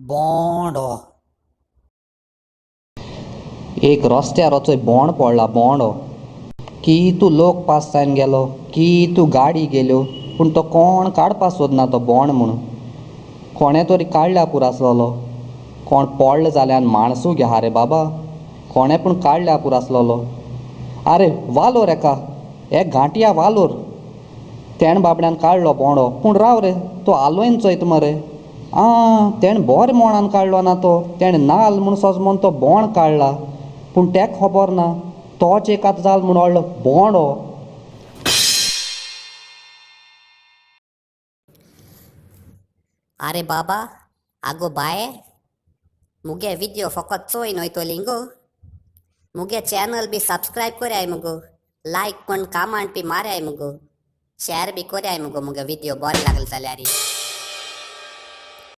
बोंडो. एक रस्त्यार वचोय बोंड पडला बोंडो. कितू लोक पास जावन गेलो, कितू गाडी गेल्यो, पूण तो कोण काडपा सोदना तो बोंड म्हणून. कोणें तरी काडल्या पुरो आसलेलो. कोण पडलो जाल्यार माणसू घे रे बाबा, कोणें पूण काडल्या पुरो आसलेलो. आरे वालोर एका एक घांटया वालोर. तेणें बाबड्यान काडलो बोंडो. पूण राव रे, तो आलोयन चोयता मरे. आं, तेणें बरें मोणान काडलो ना तो. तेणें नाल्ल म्हूण सोजमोन तो बोंड काडला. पूण तेका खबर ना तोच एक आतां जाल म्हूण व्हडलो बोंडो. आरे बाबा, आगो बाये, मुगे विडियो फकत चोय न्हय तोली गो, मुगे चॅनल बी सबस्क्रायब कोराय मुगो, लायक पण कामांट बी माराय मुगो, शेअर बी कोराय मुगो मुगे विडियो बरे लागले जाल्यार.